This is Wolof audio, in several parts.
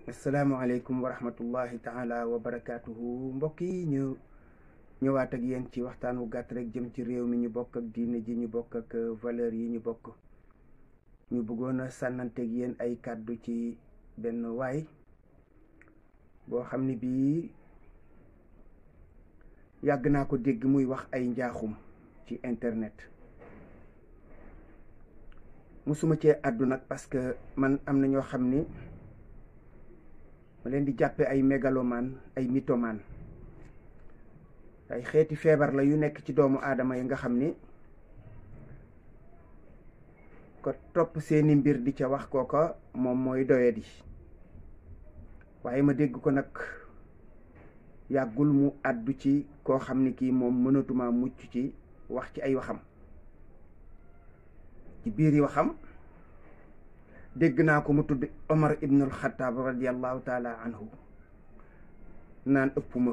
asalaamaaleykum wa rahmatullahi taala wa barakaatuhu mbokk yi ñu ñëwaat ak yéen ci waxtaan wu gàtt rek jëm ci réew mi ñu bokk ak diine ji ñu bokk ak valeur yi ñu bokk. ñu bëggoon a sànnanteeg yéen ay kàddu ci benn waay boo xam ne bii yàgg naa ko dégg muy wax ay njaaxum ci internet. musuma cee àddu nag parce que man am na ñoo xam ni ma leen di jàppe ay mégalomane ay mythomane ay xeeti feebar la yu nekk ci doomu aadama yi nga xam ni ko topp seeni mbir di ca wax kooka moom mooy doyadi. waaye ma dégg ko nag yàggul mu àddu ci koo xam ni kii moom mënatuma mucc ci wax ci ay waxam. ci biir yi waxam dégg naa ko mu tudd Omar ibnul Xataab radiallahu taala anhu naan ëpp ma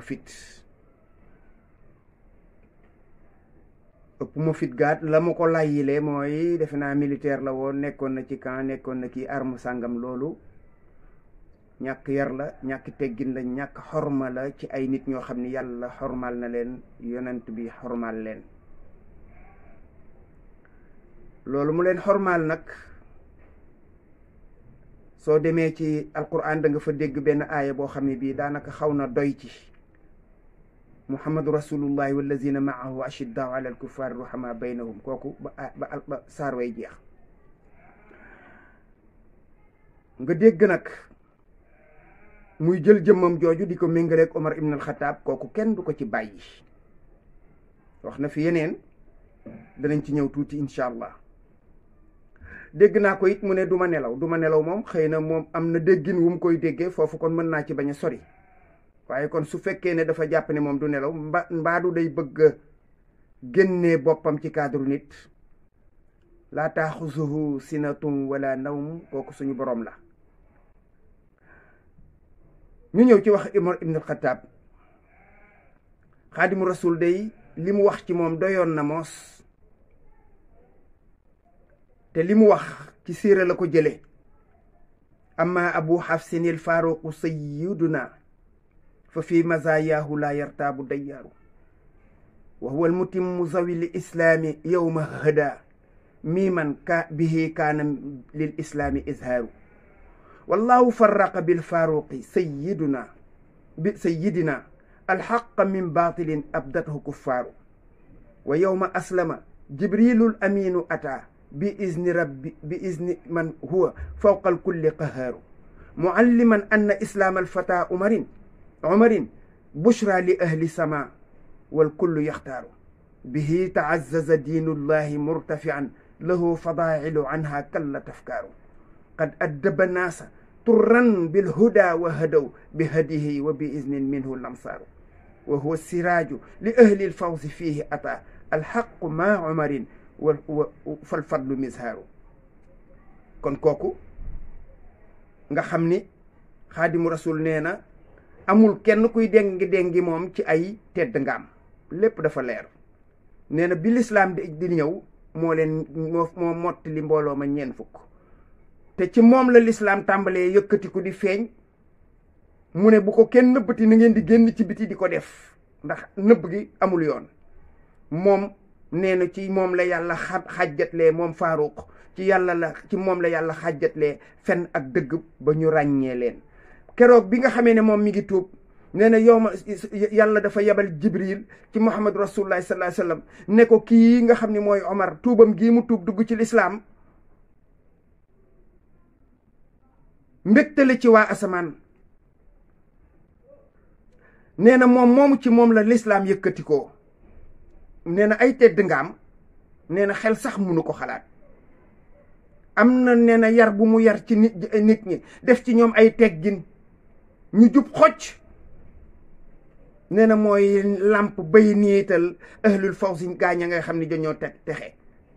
fit gaat la ma ko layyile mooy defe naa militaire la woon, nekkoon na ci camp, nekkoon na kii arme sàngam. loolu ñàkk yar la, ñàkk teggin la, ñàkk xorma la ci ay nit ñoo xam ne yàlla xormal na leen, yonent bi xormal leen. loolu mu leen xormaal nag soo demee ci alquran da nga fa dégg benn aaya boo xam ne bii daanaka xaw na doy ci muhammadu rasulullahi wallazina maahu ashiddaau ala alkuffari ruhama baynahum, kooku ba saar way jeex. nga dégg nag muy jël jëmmam jooju di ko méngaleeg Omar ibn al-Khattab, kooku kenn du ko ci bàyyi. wax na fi yeneen, danañ ci ñëw tuuti incha allah. dégg naa ko it mu ne du ma nelaw moom xëy na moom am na déggin wu mu koy déggee foofu, kon mën naa ci bañ a sori. waaye kon su fekkee ne dafa jàpp ne moom du nelaw mbaadu day bëgg a génnee boppam ci cadre nit. laa taaxuzuhu sinatun wala nawm, kooku suñu borom la. ñu ñëw ci wax Umar ibn al-Khattab. xaadimu rasul day li mu wax ci moom doyoon na moos, te li mu wax ci siira la ko jële. amma abu xafsin il faaruqu sayyiduna fa fi mazayaahu la yartaabu dayyaaru wa huwa almutimmu zawi li islaami yowma hada miiman ka bihi kaana lil islaami izhaaru wallahu farraqa bil faaruqi sayyidina alxaqa min baatilin abdathu kuffaaru wa yowma aslama jibrilul aminu ata bi izni man huwa fawqa alkulli qahaaru mualliman anna islaam alfata umarin bushra li ahli sama walkullu yaxtaaru bihi taazzaza diinullahi murtafian lahu fadailu anha kalla tafkaaru qad addaba naasa turran bilhuda wa hadaw bi hadihi wa bi iznin minhu lamsaaru wa huwa siraaju li ahli alfawzi fihi ata alxaqu ma umarin fal fadlu mizhaaru. kon kooku nga xam ni xaadimu rasul nee na amul kenn kuy déngi moom ci ay tedd ngaam, lépp dafa leer. nee na bi lislaam di ñëw moo mottali mbooloo ma 4 fukk, te ci moom la lislaam tàmbalee yëkkatiku di feeñ. mu ne bu ko kenn nëbbati, na ngeen di génn ci biti di ko def, ndax nëbb gi amul yoon. moom nee na ci moom la yàlla xàjjatlee moom Faaruq ci moom la yàlla xàjjatlee fen ak dëgg ba ñu ràññee leen. keroog bi nga xamee ne moom mi ngi tuub, nee na yàlla dafa yebal Jibril ci Muhammad rasulullahi sallallahu alayhi wasallam ne ko kii nga xam ne mooy Omar, tuubam gii mu tuub dugg ci lislaam mbégtale ci waa asamaan. nee na moomu ci moom la lislaam yëkkati ko. nee na ay tedd ngaam, nee na xel sax munu ko xalaat. am na nee na yar bu mu yar ci nit ñi, def ci ñoom ay teggin ñu jub xocc. nee na mooy làmp bay niital ahlul fawzi gaañ a nga xam ne dañoo texe.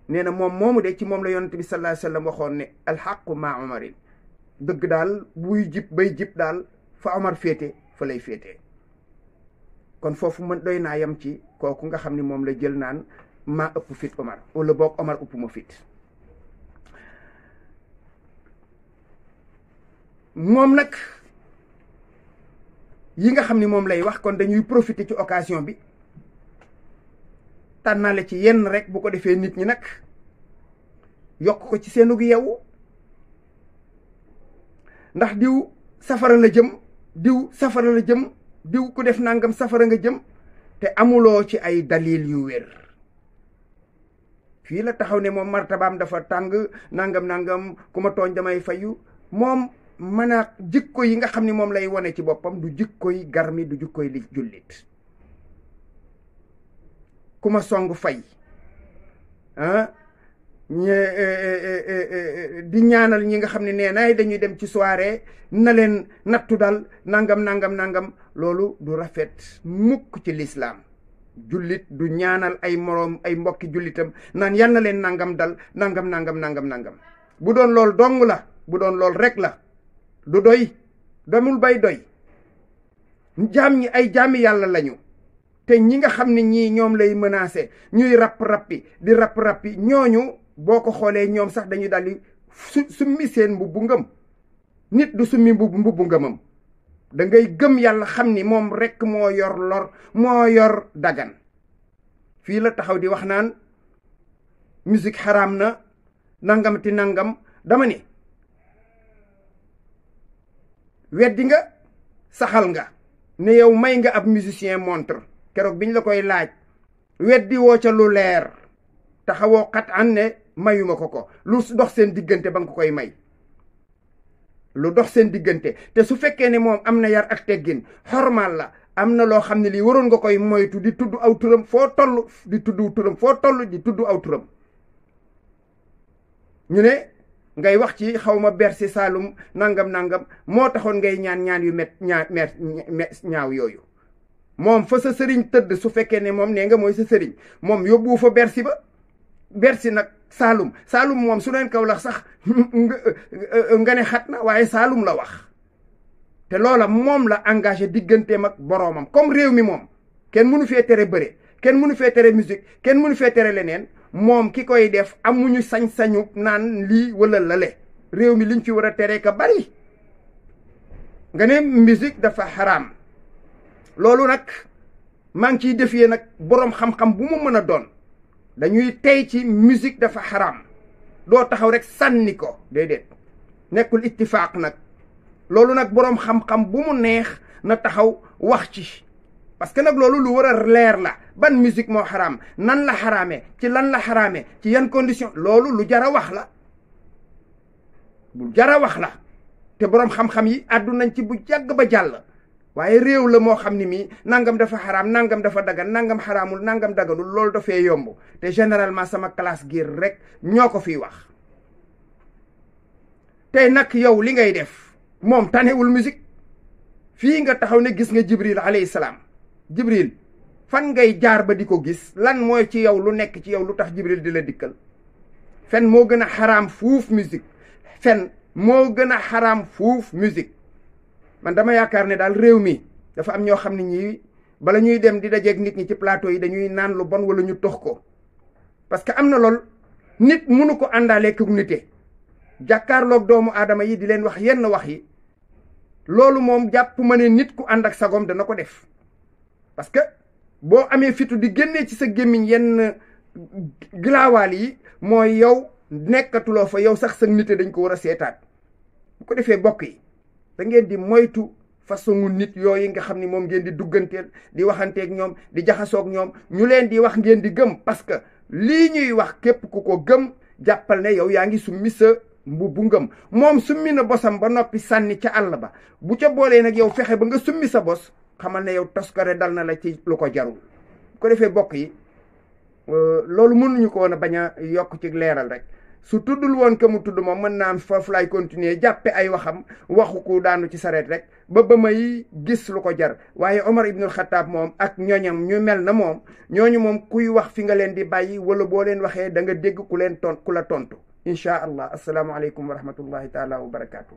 nee na moomu de ci moom la yonent bi sallallahu alayhi wasallam waxoon ne alxaqu ma umarin, dëgg daal buy jib bay jib daal fa Omar féete fa lay féete. kon foofu man doy naa yam ci kooku nga xam ni moom la jël naan maa ëpp fit Omar, wala boog Omar ëpp ma fit. moom nag yi nga xam ni moom lay wax, kon dañuy profiter ci occasion bi tànnale ci yenn rek, bu ko defee nit ñi nag yokk ko ci seenug yeewu. ndax diw safara la jëm, diw safara la jëm, diw ku def nangam safara nga jëm, te amuloo ci ay dalil yu wér. fii la taxaw ne moom martabaam dafa tàng nangam ku ma tooñ damay fayu. moom mën a jikko yi nga xam ni moom lay wone ci boppam du jikkoy garmi, du jikkoy li jullit. ku ma song fay di ñaanal ñi nga xam ne nee naay dañuy dem ci soirée na leen nattu dal nangam loolu du rafet mukk ci lislaam. jullit du ñaanal ay moroom ay mbokki jullitam naan yal na leen nangam dal nangam. bu doon lool dong la, bu doon lool rek la, du doy, demul bay doy. jaam ñi ay jaami yàlla lañu, te ñi nga xam ne ñii ñoom lay menacé ñuy rapp-rappi di rapp-rappi, ñooñu boo ko xoolee ñoom sax dañuy daldi summi seen mbubbu ngëm. nit du summi mbubbu ngëmam, da ngay gëm yàlla xam ni moom rekk moo yor lor, moo yor dagan. fii la taxaw di wax naan musique xaraam na nangamati nangam. dama ni weddi nga, saxal nga ne yow may nga ab musicien montre. keroog biñ la koy laaj weddi woo ca lu leer, taxawoo xat an ne mayuma ko lu dox seen diggante ba nga ko koy may. lu dox seen diggante, te su fekkee ne moom am na yar ak teggin, xormaal la, am na loo xam ne lii waroon nga koy moytu di tudd aw turam foo toll, di tudd turam foo toll, di tudd aw turam. ñu ne ngay wax ci xawma Bercy Saloum nangam moo taxoon ngay ñaan yu ñaaw yooyu. moom fa sa sëriñ tëdd, su fekkee ne moom nee nga mooy sa sëriñ, moom yóbbu fa Bercy ba. Bercy nag Saloum moom su neen Kaolack sax nga ne xat na, waaye Saloum la wax. te loola moom la engagé digganteem ak boroomam. comme réew mi moom kenn mënu fee tere bëre, kenn mënu fee tere musique, kenn mënu fee tere leneen, moom ki koy def amuñu sañ-sañu naan lii wala lale. réew mi liñ fi war a tere ka bari. nga ne musique dafa xaraam. loolu nag maa ngi ciy defee nag boroom xam-xam bu mu mën a doon, dañuy tey ci musique dafa xaraam. doo taxaw rek sànni ko, déedéet, nekkul ittifaaq nag. loolu nag boroom xam-xam bu mu neex na taxaw wax ci, parce que nag loolu lu war a leer la. ban musique moo xaraam, nan la xaraamee, ci lan la xaraamee, ci yan condition, loolu lu jara wax la, bu jara wax la. te boroom xam-xam yi àddu nañ ci bu jàgg ba jàll. waaye réew la moo xam ni mii nangam dafa xaraam, nangam dafa dagan, nangam xaraamul, nangam daganul, loolu dafee yomb. te généralement sama classe gi rek ñoo ko fiy wax. tey nag yow li ngay def moom tanewul musique. fii nga taxaw ne gis nga Jibril alayhi salaam. Jibril fan ngay jaar ba di ko gis? lan mooy ci yow lu nekk ci yow lu tax Jibril di la dikkal? fen moo gën a xaraam fuuf musique. fen moo gën a xaraam fuuf musique. man dama yaakaar ne daal réew mi dafa am ñoo xam ne ñii bala ñuy dem di dajeeg nit ñi ci plateau yi dañuy naan lu bon wala ñu tox ko. parce que am na lool nit mënu ko àndaale ku nite. jàkkaarloog doomu aadama yi di leen wax yenn wax yi, loolu moom jàpp ma ne nit ku ànd ak sagom dana ko def. parce que boo amee fitu di génnee ci sa gémmiñ yenn gilaawaal yi, mooy yow nekkatuloo fa, yow sax sa nite dañ ko war a seetaat. bu ko defee bokk yi, da ngeen di moytu façon nit yooyu nga xam ni moom ngeen di dugganteel, di waxanteeg ñoom, di jaxasoog ñoom, ñu leen di wax ngeen di gëm. parce que lii ñuy wax képp ku ko gëm, jàppal ne yow yaa ngi summi sa mbubbu ngëm. moom summi na bosam ba noppi sànni ca àll ba. bu ca boolee nag yow fexe ba nga summi sa bos, xamal ne yow toskare dal na la ci lu ko jarul. bu ko defee bokk yi, loolu mënuñu ko woon a bañ a yokk ci leeral rek. su tuddul woon que mu tudd moom mën naa am foofu laay continuer jàppe ay waxam waxu ko daanu ci sareet rek ba may gis lu ko jar. waaye Omar ibnul Xataab moom ak ñooñam ñu mel na moom, ñooñu moom kuy wax fi nga leen di bàyyi, wala boo leen waxee da nga dégg ku la tontu. incha allah. asalaamualeykum wa rahmatullahi taala wa barakaatu.